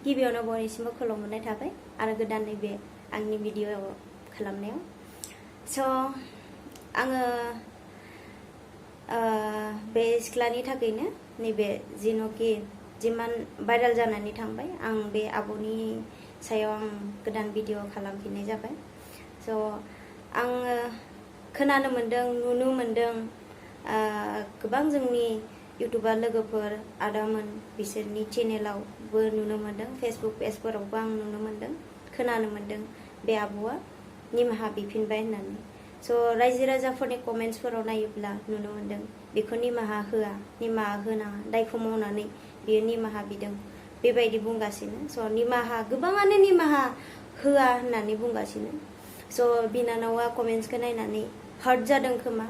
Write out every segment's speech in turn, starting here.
गिबियावनो बयनिसिमबो खुलुमनाय थाबाय आरो गोदान नैबे आंनि भिडिअ खालामनायाव स' आङो बे सिख्लानि थाखायनो नैबे जेनोखि जिमान भाइरेल जानानै थांबाय आं बे आब'नि सायाव आं गोदान भिडिअ खालामफिननाय जाबाय स' आङो खोनानो मोनदों नुनो मोनदों गोबां जोंनि इउटुबार लोगोफोर आदामोन बिसोरनि चेनेलावबो नुनो मोनदों फेसबुक पेजफोरावबो आं नुनो मोनदों खोनानो मोनदों बे आब'आ निमाहा बिफिनबाय होननानै स' रायजो राजाफोरनि कमेन्ट्सफोराव नायोब्ला नुनो मोनदों बेखौ निमाहा होआ निमाहा होनाङा दायखौ मावनानै बियो निमाहा बिदों बेबायदि बुंगासिनो स' निमाहा गोबाङानो निमाहा होआ होननानै बुंगासिनो स' बिनानावा कमेन्ट्सखौ नायनानै हार्ट जादों खोमा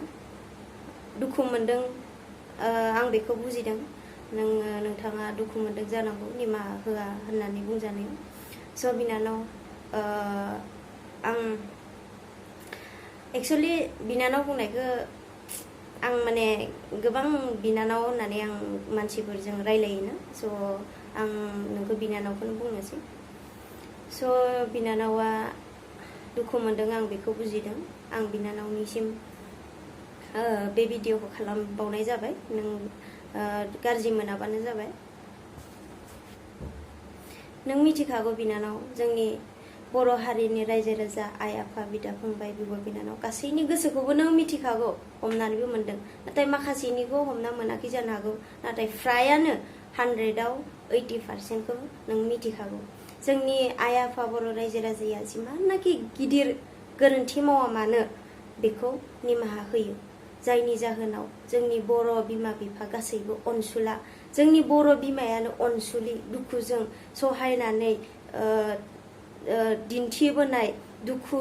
दुखु मोनदों आं बेखौ बुजिदों नोंथाङा दुखु मोनदों जानांगौ निमाहा होआ होननानै बुंजानायाव स' बिनानाव आं एक्सुवेलि बिनानाव बुंनायखौ आं माने गोबां बिनानाव होननानै आं मानसिफोरजों रायलायोना स' आं नोंखौ बिनानावखौनो बुंनोसै स' बिनानावा दुखु मोनदों आं बेखौ बुजिदों आं बिनानावनिसिम बे भिडिअखौ खालामबावनाय जाबाय नों गाज्रि मोनाबानो जाबाय नों मिथिखागौ बिनानाव जोंनि बर' हारिनि रायजो राजा आइ आफा बिदा फंबाय बिब' बिनानाव गासैनि गोसोखौबो नों मिथिखागौ हमनानैबो मोनदों नाथाय माखासेनिखौ हमना मोनाखै जानो हागौ नाथाय फ्रायानो 100आव 80%खौ नों मिथिखागौ जोंनि आइ आफा बर' रायजो राजाया जिमाननाखि गिदिर गोरोन्थि मावा मानो बेखौ निमाहा होयो जायनि जाहोनाव जोंनि बर' बिमा बिफा गासैबो अनसुला जोंनि बर' बिमायानो अनसुलि दुखुजों सहायनानै दिन्थिबोनाय दुखु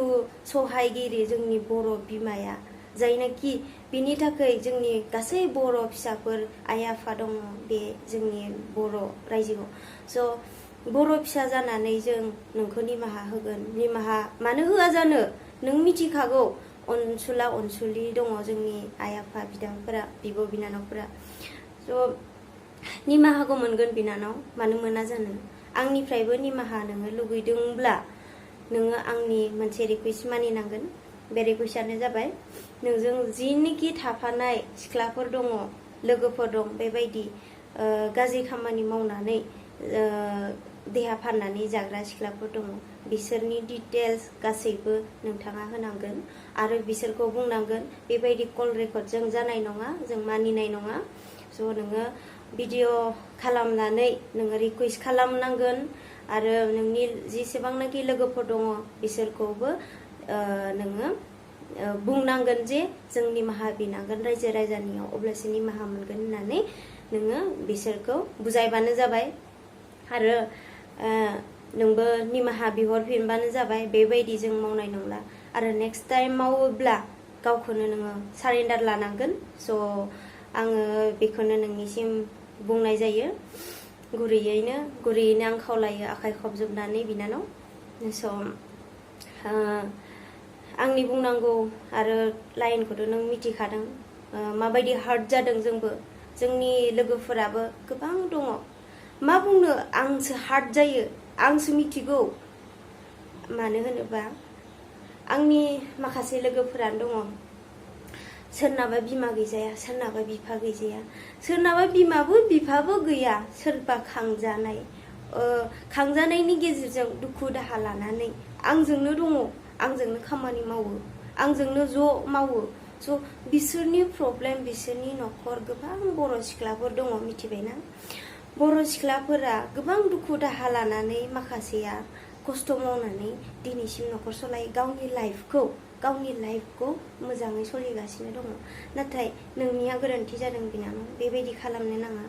सहायगिरि जोंनि बर' बिमाया जायनाखि बिनि थाखाय जोंनि गासै बर' फिसाफोर आइ आफा दङ बे जोंनि बर' रायजोआव स' बर' फिसा जानानै जों नोंखौ निमाहा होगोन निमाहा मानो होआ जानो नों मिथिखागौ अनसुला अनसुलि दङ जोंनि आइ आफा बिदाफोरा बिब' बिनानावफोरा स' निमाहाखौ मोनगोन बिनानाव मानो मोना जानो आंनिफ्रायबो निमाहा नोङो लुगैदोंब्ला नोङो आंनि मोनसे रिकुवेस्ट मानिनांगोन बे रिकुवेस्टआनो जाबाय नोंजों जिनिखि थाफानाय सिख्लाफोर दङ लोगोफोर दं बेबायदि गाज्रि खामानि मावनानै देहा फाननानै जाग्रा सिख्लाफोर दङ बिसोरनि डिटेल्स गासैबो नोंथाङा होनांगोन आरो बिसोरखौ बुंनांगोन बेबायदि कल रेकर्डजों जानाय नङा जों मानिनाय नङा स' नोङो भिडिअ खालामनानै नोङो रिकुवेस्ट खालामनांगोन आरो नोंनि जेसेबांनाखि लोगोफोर दङ बिसोरखौबो नोङो बुंनांगोन जे जों निमाहा बिनांगोन रायजो राजानियाव अब्लासो निमाहा मोनगोन होननानै नोङो बिसोरखौ बुजायबानो जाबाय आरो नोंबो निमाहा बिहरफिनबानो जाबाय बेबायदि जों मावनाय नंला आरो नेक्स्ट टाइम मावोब्ला गावखौनो नोङो सारेन्डार लानांगोन स' आङो बेखौनो नोंनिसिम बुंनाय जायो गुरैयैनो आं खावलायो आखाइ खबजोबनानै बिनानाव स' आंनि बुंनांगौ आरो लाइनखौथ' नों मिथिखादों माबायदि हार्ट जादों जोंबो जोंनि लोगोफोराबो गोबां दङ मा बुंनो आंसो हार्ट जायो आंसो मिथिगौ मानो होनोबा आंनि माखासे लोगोफोरानो दङ सोरनाबा बिमा गैजाया सोरनाबा बिफा गैजाया सोरनाबा बिमाबो बिफाबो गैया सोरबा खांजानायनि गेजेरजों दुखु दाहा लानानै आंजोंनो दङ आंजोंनो खामानि मावो आंजोंनो ज' मावो स' बिसोरनि प्रब्लेम बिसोरनि न'खर गोबां बर' सिख्लाफोर दङ मिथिबायना बर' सिख्लाफोरा गोबां दुखु दाहा लानानै माखासेया खस्थ' मावनानै दिनैसिम न'खर सलायो गावनि लाइफखौ मोजाङै सोलिगासिनो दङ नाथाय नोंनिया गोरोन्थि जादों बिनानाव बेबायदि खालामनो नाङा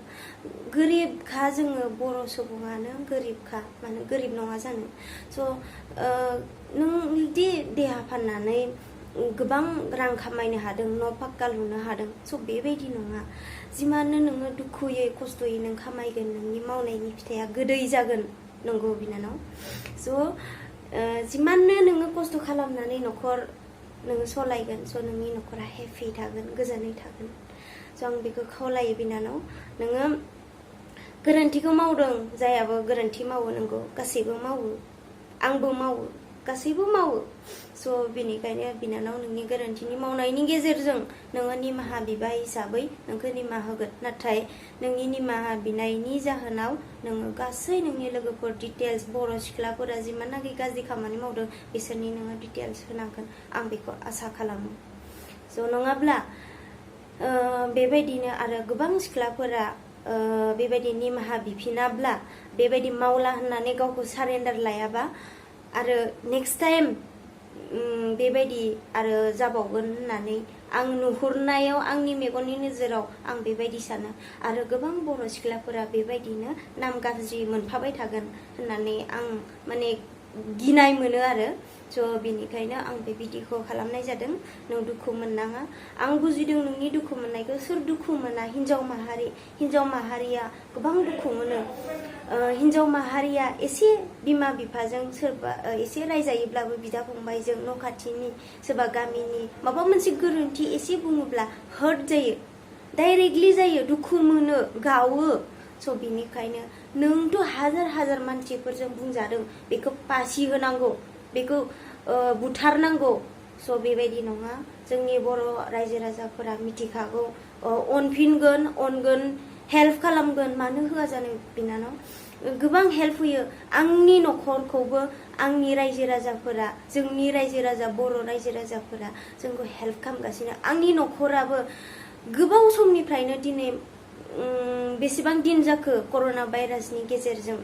गोरिबखा जोङो बर' सुबुङानो गोरिबखा मानो गोरिब नङा जानो स' नों दि देहा फाननानै गोबां रां खामायनो हादों न' पाक्का लुनो हादों स' बेबायदि नङा जिमाननो नोङो दुखुयै खस्थ'यै नों खामायगोन नोंनि मावनायनि फिथाइया गोदै जागोन नंगौ बिनानाव स' जिमाननो नोङो खस्थ' खालामनानै न'खर नोङो सलायगोन स' नोंनि न'खरा हेपि थागोन गोजोनै थागोन स' आं बेखौ खावलायो बिनानाव नोङो गोरोन्थिखौ मावदों जायाबो गोरोन्थि मावो नंगौ गासैबो मावो आंबो मावो गासैबो मावो स' बेनिखायनो बिनानाव नोंनि गोरोन्थिनि मावनायनि गेजेरजों नोङो निमाहा बिबाय हिसाबै नोंखौ निमाहा होगोन नाथाय नोंनि निमाहा बिनायनि जाहोनाव नोङो गासै नोंनि लोगोफोर डिटेल्स बर' सिख्लाफोरा जिमाननाखि गाज्रि खामानि मावदों बिसोरनि नोङो डिटेल्स होनांगोन आं बेखौ आसा खालामो स' नङाब्ला बेबायदिनो आरो गोबां सिख्लाफोरा बेबायदि निमाहा बिफिनाब्ला बेबायदि मावला होननानै गावखौ सारेन्डार लायाबा आरो नेक्स्ट टाइम बेबायदि आरो जाबावगोन होननानै आं नुहुरनायाव आंनि मेगननि नोजोराव आं बेबायदि सानो आरो गोबां बर' सिख्लाफोरा बेबायदिनो नाम गाज्रि मोनफाबाय थागोन होननानै आं माने गिनाय मोनो आरो स' बेनिखायनो आं बे भिडिअखौ खालामनाय जादों नों दुखु मोननाङा आं बुजिदों नोंनि दुखु मोननायखौ सोर दुखु मोना हिन्जाव माहारिया गोबां दुखु मोनो हिन्जाव माहारिया एसे बिमा बिफाजों सोरबा एसे रायजायोब्लाबो बिदा फंबायजों न' खाथिनि सोरबा गामिनि माबा मोनसे गोरोन्थि एसे बुङोब्ला हार्ट जायो डाइरेक्टलि जायो दुखु मोनो गावो स' बिनिखायनो नोंथ' हाजार मानसिफोरजों बुंजादों बेखौ फासि होनांगौ बेखौ बुथारनांगौ स' बेबायदि नङा जोंनि बर' रायजो राजाफोरा मिथिखागौ अनगोन हेल्प खालामगोन मानो होआ जानो बिनानाव गोबां हेल्प होयो आंनि न'खरखौबो आंनि रायजो राजाफोरा जोंनि रायजो राजा बर' रायजो राजाफोरा जोंखौ हेल्प खालामगासिनो आंनि न'खराबो गोबाव समनिफ्रायनो दिनै बेसेबां दिन जाखो कर'ना भाइरासनि गेजेरजों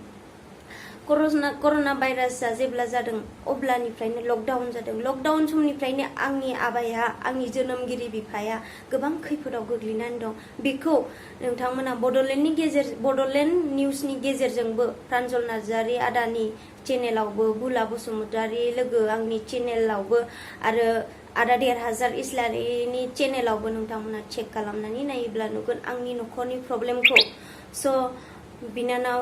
कर'ना भाइरासआ जेब्ला जादों अब्लानिफ्रायनो लकडाउन जादों लकडाउन समनिफ्रायनो आंनि आबाया आंनि जोनोमगिरि बिफाया गोबां खैफोदाव गोग्लैनानै दं बेखौ नोंथांमोना बड'लेण्ड निउसनि गेजेरजोंबो प्रान्जल नार्जारि आदानि चेनेलावबो बुला बसुमतारी लोगो आंनि चेनेलावबो आरो आदा देरहाजार इस्लारिनि चेनेलावबो नोंथांमोना चेक खालामनानै नायोब्ला नुगोन आंनि न'खरनि प्रब्लेमखौ स' बिनानाव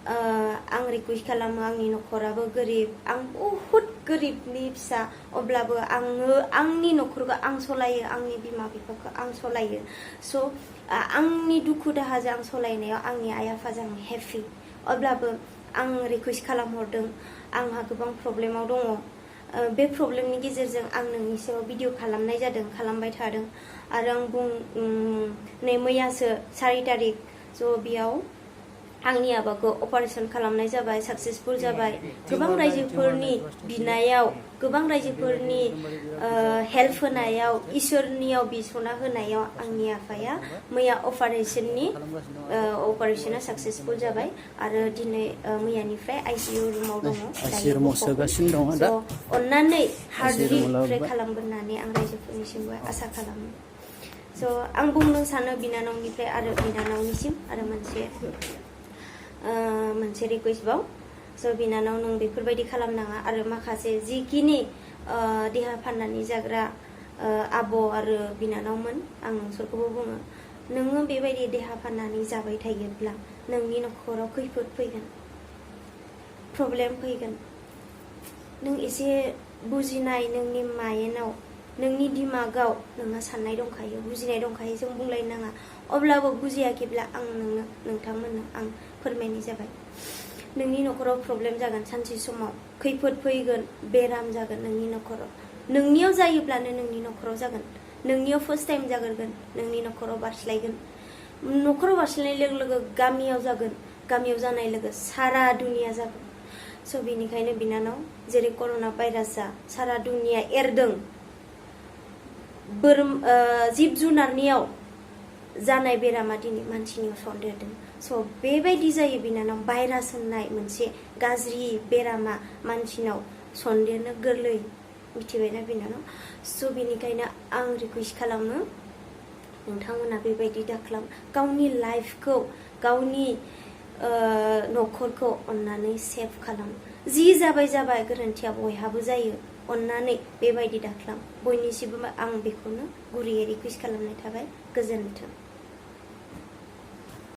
आं रिकुवेस्ट खालामो आंनि न'खराबो गोरिब आं बहुत गोरिबनि फिसा अब्लाबो आङो आंनि न'खरखौ आं सलायो आंनि बिमा बिफाखौ आं सलायो स' आंनि दुखु दाहाजों आं सलायनायाव आंनि आइ आफाजों आं हेपि अब्लाबो आं रिकुवेस्ट खालामहरदों आंहा गोबां प्रब्लेमाव दङ बे प्रब्लेमनि गेजेरजों आं नोंनि सायाव भिडिअ खालामनाय जादों खालामबाय थादों आरो आं नै मैयासो 4 तारिख स' बेयाव आंनि आबाखौ अपारेशन खालामनाय जाबाय साक्सेसफुल जाबाय गोबां रायजोफोरनि बिनायाव गोबां रायजोफोरनि हेल्प होनायाव इसोरनियाव बिसना होनायाव आंनि आफाया मैया अपारेशना साक्सेसफुल जाबाय आरो दिनै मैयानिफ्राय आइसिइउ रुमाव दङ अन्नानै हार्डलि प्रे खालामगोन होननानै आं रायजोफोरनिसिमबो आसा खालामो स' आं बुंनो सानो बिनानावनिफ्राय आरो बिनानावनिसिम आरो मोनसे रिकुवेस्ट बाव स' बिनानाव नों बेफोरबायदि खालामनाङा आरो माखासे जिखिनि देहा फाननानै जाग्रा आब' आरो बिनानावमोन आं नोंसोरखौबो बुङो नोङो बेबायदि देहा फाननानै जाबाय थायोब्ला नोंनि न'खराव खैफोद फैगोन प्रब्लेम फैगोन नों एसे बुजिनाय नोंनि माइन्डआव नोंनि दिमागाव नोंहा साननाय दंखायो बुजिनाय दंखायो जों बुंलायनो नाङा अब्लाबो बुजियाखैब्ला आं नोंथांमोननो आं फोरमायनाय जाबाय नोंनि न'खराव प्रब्लेम जागोन सानसे समाव खैफोद फैगोन बेराम जागोन नोंनि न'खराव नोंनियाव जायोब्लानो नोंनि न'खराव जागोन नोंनियाव फार्स्ट टाइम जागोरगोन नोंनि न'खराव बारस्लायगोन न'खराव बारस्लायनाय लोगो लोगो गामियाव जागोन गामियाव जानाय लोगो सारा दुनिया जागोन स' बेनिखायनो बिनानाव जेरै कर'ना भाइरासआ सारा दुनिया एरदों जिब जुनारनियाव जानाय बेरामा दिनै मानसिनियाव सन्देरदों स' बेबायदि जायो बिनानाव भाइरास होननाय मोनसे गाज्रि बेरामा मानसिनाव सन्देरनो गोरलै मिथिबायना बिनानाव स' बेनिखायनो आं रिकुवेस्ट खालामो नोंथांमोना बेबायदि दाखालाम गावनि लाइफखौ गावनि न'खरखौ अन्नानै सेभ खालाम जि जाबाय गोरोन्थिया बयहाबो जायो अन्नानै बेबायदि दाखालाम बयनिसिमबो आं बेखौनो गुरैयै रिकुवेस्ट खालामनाय थाबाय गोजोन्थों